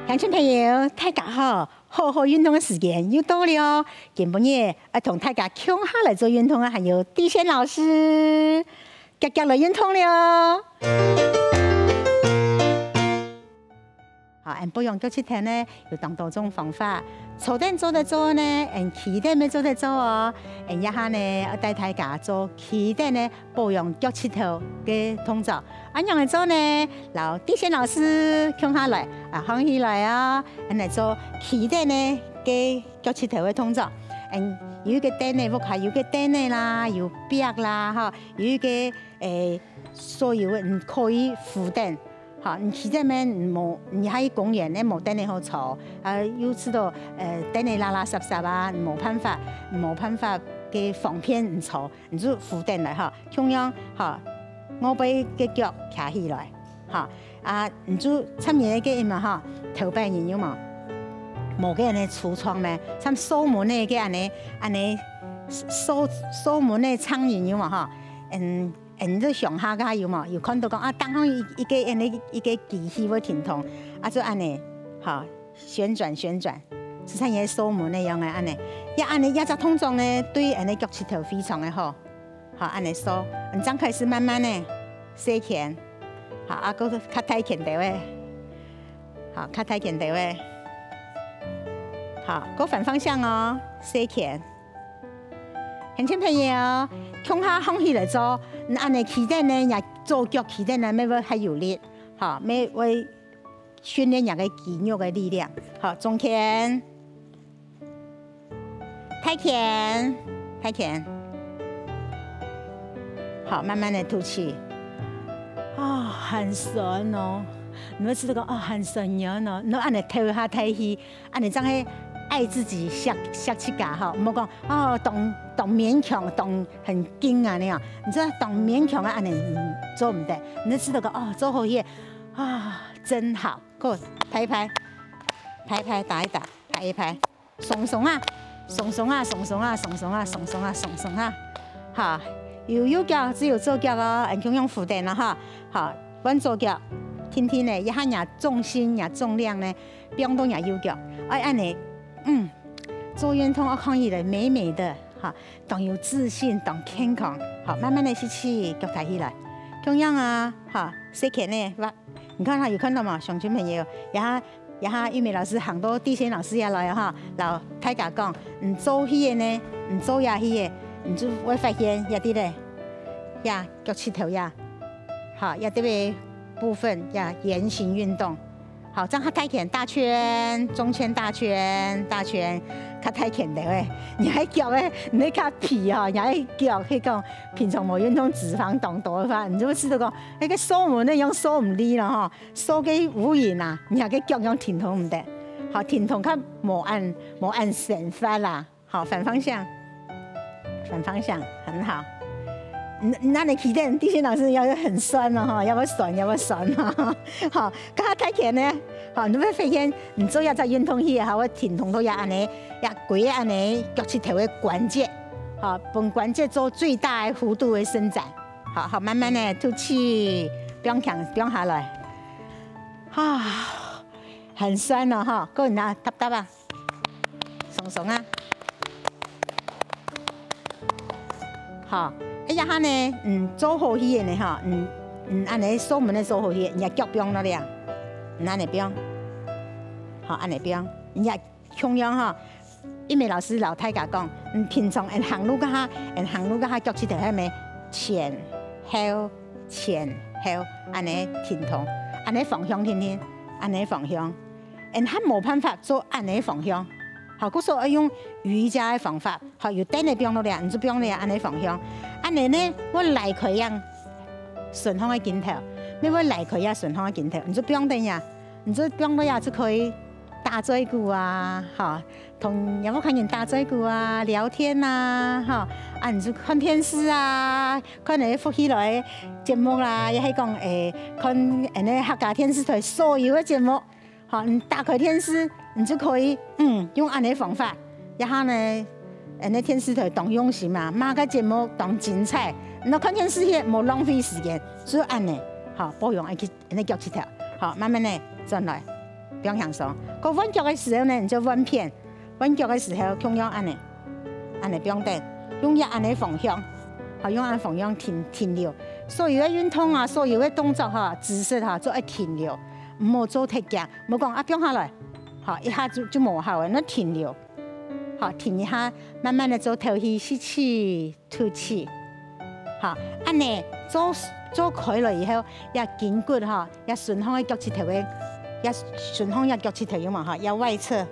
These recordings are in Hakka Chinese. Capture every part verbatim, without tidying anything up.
鄉親朋友，大家好！好好運動个時間又到了哦！今晡日愛同大家共下來做運動个，還有地線老師，遽遽來運動了哦！ 好，𠊎等保養腳趾頭呢，有當多種方法。坐等做得做呢，𠊎等企等乜做得做哦。𠊎等這下呢，愛帶大家做企等呢保養腳趾頭个動作。恁樣來做呢，摎地線老師共下來，啊，䟘起來哦。𠊎等來做企等呢个腳趾頭个動作。嗯，有一個凳仔，屋下有個凳仔啦，有壁啦，吼，有一個，誒，所有个你可以扶等。 好，你企等乜，你無，你去公園呢，無凳仔好坐，啊，又知道，呃，凳仔垃垃圾圾啊，你無辦法，你無辦法个方便你坐，你就扶等來吼，共樣，吼，外背个腳擎起來，吼，啊，你就像人个嘛吼，頭擺人有無？無个恁樣粗壯咩，像鎖門仔个恁樣，恁樣鎖，鎖門仔像人有無吼？嗯， 你就想下个有無？有看到講啊，當中一，一個恁樣一個機器會停動，啊，就恁樣，吼，旋轉旋轉，就像一個鎖門那樣个恁樣。也恁樣，這隻動作呢，對恁樣腳趾頭非常个好。好，恁樣鎖，你正開始慢慢个，細圈，好，啊，過較大圈兜仔，好，較大圈兜仔，好，過反方向哦，細圈。 鄉親朋友，共下䟘起來做，你恁樣企等呢，若左腳企等呢，乜會較有力，吼，乜會訓練若个肌肉个力量。好，中圈，大圈，大圈。好，慢慢个吐氣。啊，很痠哦，你會知道講，啊，很痠軟哦，你恁樣透下大氣， 恁樣正係愛自己惜，惜自家吼，毋好講，哦，當，當勉強，當很緊啊那樣，你知道當勉強啊，恁樣，嗯，做毋得。你就知道講，哦，做好勢，啊，真好，過，拍一拍，拍一拍，打一打，拍一拍，鬆鬆啊，鬆鬆啊，鬆鬆啊，鬆鬆啊，鬆鬆啊，鬆鬆啊，哈，有右腳，只有左腳哦，恁樣用扶等了哈，好，換左腳，定定个，一下若重心，若重量呢， 放到若右腳，愛恁樣，嗯，做運動愛看起來美美的，哈，當有自信，當健康，好，慢慢个吸氣，腳抬起來，共樣啊，哈，細圈仔，哇，你看哈，有看到無，鄉親朋友？這下，這下玉美老師行到地線老師遐來啊，哈，摎大家講，你做戲个呢，你做這戲个，你就會發現這裡咧，這腳趾頭呀，哈，這裡个部分呀，圓形運動。 好，這下較大圈，大圈，中圈大圈，大圈，較大圈兜仔。若个腳仔，你較肥吼，若个腳係講平常無運動，脂肪當多个話，你就會知道講，該个鎖門仔用鎖毋利了吼，鎖个烏蠅啊，若个腳用停動毋得。好，停動較無恁，無恁生發啦。 好，反方向，反方向，很好。你，你恁樣企等，地線老師也很痠了哈，也會痠，也會痠哈。好，較大圈呢，好，你會發現，你做這隻運動去，還會停動到這恁樣，這歸个恁樣，腳趾頭个關節，好，分關節做最大个幅度个伸展。好，好，慢慢个吐氣，放輕，放下來。啊，很痠了哈，過你啊，搭搭啊。 鬆鬆啊。好，哎呀哈呢，嗯，做好勢个呢哈，嗯，嗯，恁樣鎖門仔做好勢，你个腳放落來啊，你恁樣放，好，恁樣放，你也共樣哈。玉美老師摎大家講，嗯，平常𠊎行路該下，𠊎行路該下腳趾頭係無前後前後，恁樣停動，恁樣方向停停，恁樣方向。 𠊎還無辦法做恁樣方向。好，故所愛用瑜伽个方法，好，有凳仔放落來，你就放落來恁樣方向。恁樣呢，會拉開樣脣項个筋頭，乜會拉開樣脣項个筋頭，你就放等呀，你就放落呀，就可以打嘴鼓啊，好，同若屋下人打嘴鼓啊，聊天啊，好，啊，你就看電視啊，看該福氣來个節目啦，也係講，誒，看恁樣客家電視台所有个節目。 好，你打開電視，你就可以，嗯，用恁樣方法。這下呢，恁樣電視台當用心啊，麼个節目當精彩，你看電視去，無浪費時間，就恁呢，好，保養恁个，恁个腳趾頭，好，慢慢个轉來，放輕鬆。該換腳个時候呢，你就換片，換腳个時候共樣恁呢，恁呢放等，用這恁呢方向，好，用恁呢方向停，停留。所有个運動啊，所有个動作哈，姿勢哈，就愛停留，毋好做忒遽，毋好講啊放下來，好，一下就，就無效了，愛停留。 好，停一下，慢慢个做透氣，吸氣、吐氣。好，恁呢做，做開來以後，這筋骨哈，這順風个腳趾頭个，這順風个腳趾頭有無哈？這外側，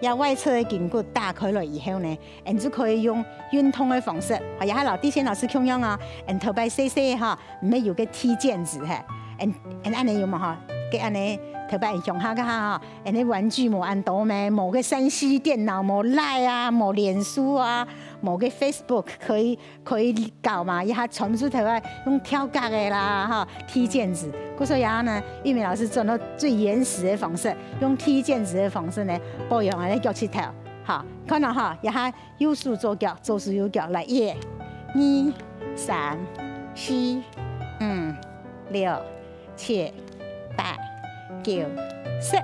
這外側个筋骨打開來以後呢，𠊎就可以用運動个方式，好，這下摎地線老師共樣啊，𠊎頭擺細細哈， 毋係有个踢毽子嘿，恁，恁恁呢有無吼？該恁呢頭擺鄉下个哈吼，恁呢玩具無恁多咩？無个三C電腦，無Line啊，無臉書啊，無个Facebook可以，可以搞嘛？這下全部都係用跳格个啦，吼，踢毽子。故所以啊呢，玉美老師轉到最原始个方式，用踢毽子个方式呢，保養恁呢腳趾頭，吼，看到吼，這下 右手左腳，左手右腳，來，一、二、三、四、五、六、七、八、九、十。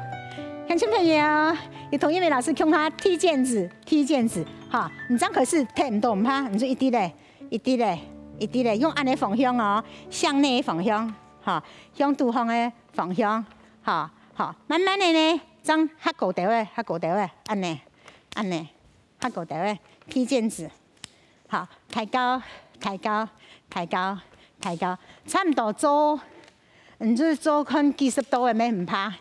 鄉親朋友，你同玉美老師共下踢毽子，踢毽子，哈，你正開始踢毋到毋怕，你就一直咧，一直咧，一直咧，用恁呢方向哦，向內个方向，哈，向肚項个方向，哈，好，慢慢个呢，正較高兜个，較高兜个，恁呢，恁呢。 較高兜个，踢毽子。好，抬高，抬高，抬高，抬高，差毋多做，你就做看幾十到个咩毋怕。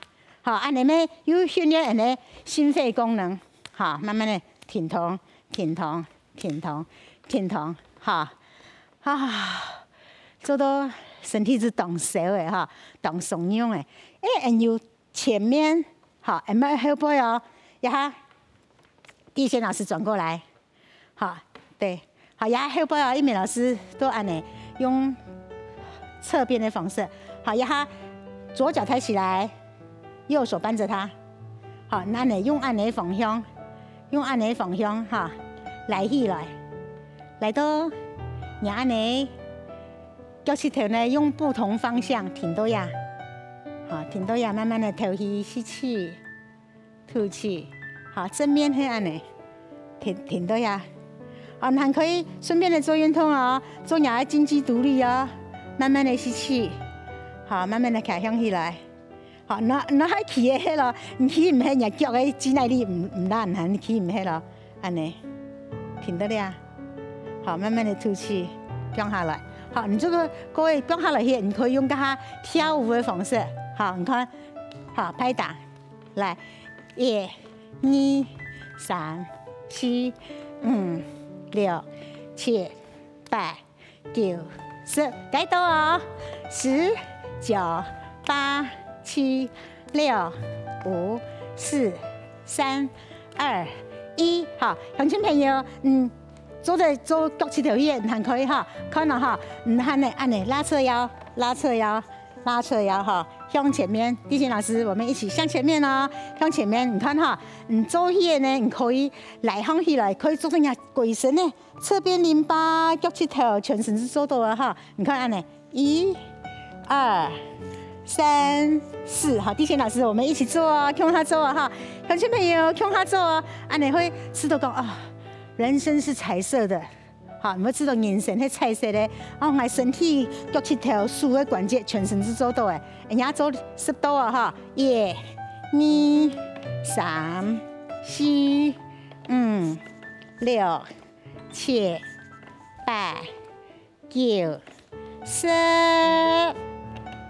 好，恁呢咩又訓練恁呢心肺功能。好，慢慢个停動，停動，停動，停動。好，啊，做到身體係當燒个哈，當鬆軟个。誒，還有 前面，好，𠊎等後背哦，這下，地線老師轉過來，好，對，好，這下後背哦，玉美老師都恁呢，用側邊的方式，好，這下左腳抬起來，右手扳著它，好，恁呢用恁呢的方向，用恁呢的方向哈，拉起來，拉到你恁呢 腳趾頭呢，用不同方向停到這，好，停到這，慢慢个透氣，吸氣，吐氣，好，正面係恁呢，停，停到這，好，你還可以順便个做運動哦，做你个經濟獨立哦，慢慢个吸氣，好，慢慢个開胸起來。 好，那，那還企个係咯，你企毋核，若腳个肌耐力毋，毋罅，你企毋核咯，恁呢，停到這。好，慢慢个吐氣，放下來。好，你這個，各位放下來去，你可以用該下跳舞个方式。好，你看，好，拍打，來，一、二、三、四、五、六、七、八、 九、十，該到哦。十、九、八、七、六、五、四、三、二、一。好，鄉親朋友，嗯，做得做腳趾頭个，還可以哈，看到哈，嗯，恁呢，恁呢，拉扯腰，拉扯腰，拉扯腰哈，向前面，地線老師，我們一起向前面哦，向前面，你看哈，你做个呢，你可以拉䟘起來，可以做成你个歸身呢。 側邊淋巴、腳趾頭，全身係做到个哈。你看恁呢，一、二、三、四，好，地線老師，我們一起做哦，共下做哦哈。鄉親朋友，共下做哦，恁呢會知道講哦，人生是彩色的，好，你會知道人生係彩色的。哦，𠊎身體、腳趾頭、手个關節，全身係做到个。人家做十到哦哈，一、二、三、四、五、六、 七、八、九、十。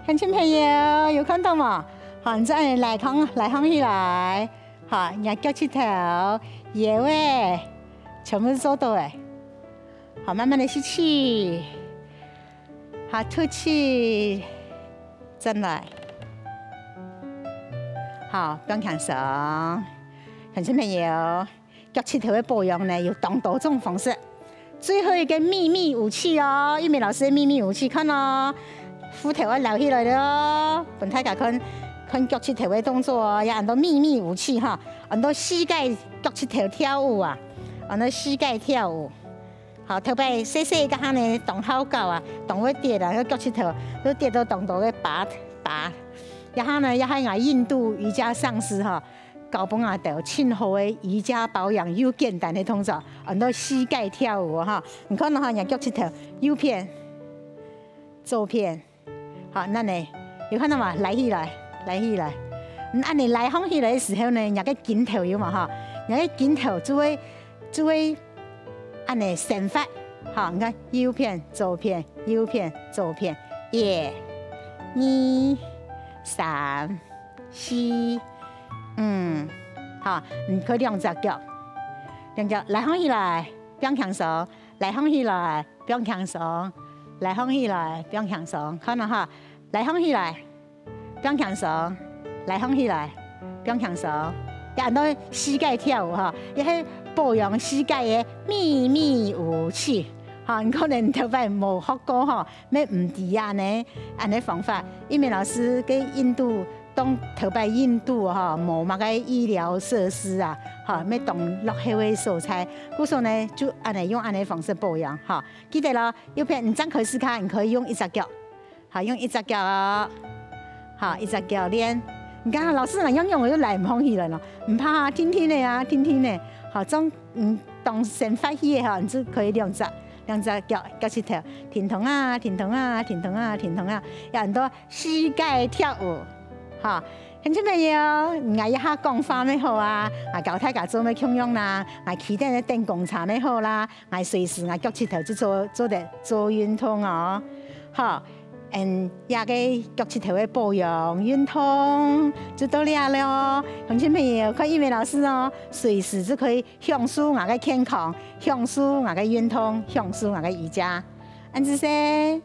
鄉親朋友，有看到無？好，你再來䟘，來䟘起來。好，你个腳趾頭、腰仔，全部係做到个。好，慢慢个吸氣，好，吐氣，轉來。好，放輕鬆。鄉親朋友， 腳趾頭个保養呢，有當多種方式。最後一個祕密武器哦，玉美老師个祕密武器，看哦，褲頭愛撩起來了哦，分大家看，看腳趾頭个動作哦，也安到祕密武器哈，安到膝蓋腳趾頭跳舞啊，安到膝蓋跳舞。好，頭擺細細个下呢，當好搞啊，當會跌啊，該腳趾頭都跌到當多个疤疤。這下呢，這下𠊎印度瑜伽上師吼，教分𠊎兜盡好个瑜伽保養又簡單个動作，安到膝蓋跳舞吼。你看到吼，若腳趾頭右片、左片， 好，恁呢，有看到無？拉起來，拉起來。嗯，恁呢拉䟘起來个時候呢，若个筋頭有無吼？若个筋頭就會就會恁呢生發。好，你看右片、左片、右片、左片，一、二、三、四、五。好，你可以兩隻腳，兩隻拉䟘起來，放輕鬆，拉䟘起來， 放輕鬆，拉䟘起來，放輕鬆，看到哈，拉䟘起來，放輕鬆，拉䟘起來，放輕鬆。這安到膝蓋跳舞哈，這係保養膝蓋个祕密武器。哈，你可能頭擺無學過哈，乜毋知恁呢，恁呢方法。一鳴老師个印度，當頭擺印度哈，無麼个醫療設施啊，哈，乜當落後个所在，故所呢，就恁呢用恁呢方式保養哈。 記得咯，右片你正開始卡，你可以用一隻腳，好，用一隻腳哦，好，一隻腳練。你看老師恁樣用，𠊎就拉毋䟘起來咯，毋怕啊，定定个啊，定定个，好，總嗯當先發起个哈，你就可以兩隻兩隻腳腳趾頭，停動啊，停動啊，停動啊，停動啊，有很多膝蓋跳舞，哈。鄉親朋友，𠊎這下講話乜好啊，𠊎教大家做乜共樣啦，𠊎企等等公車乜好啦， 𠊎隨時𠊎腳趾頭就做做得做運動哦。好，嗯，這个腳趾頭个保養運動就到這了哦。鄉親朋友，看一鳴老師哦，隨時就可以享受𠊎个健康，享受𠊎个運動，享受𠊎个瑜伽。恁仔細。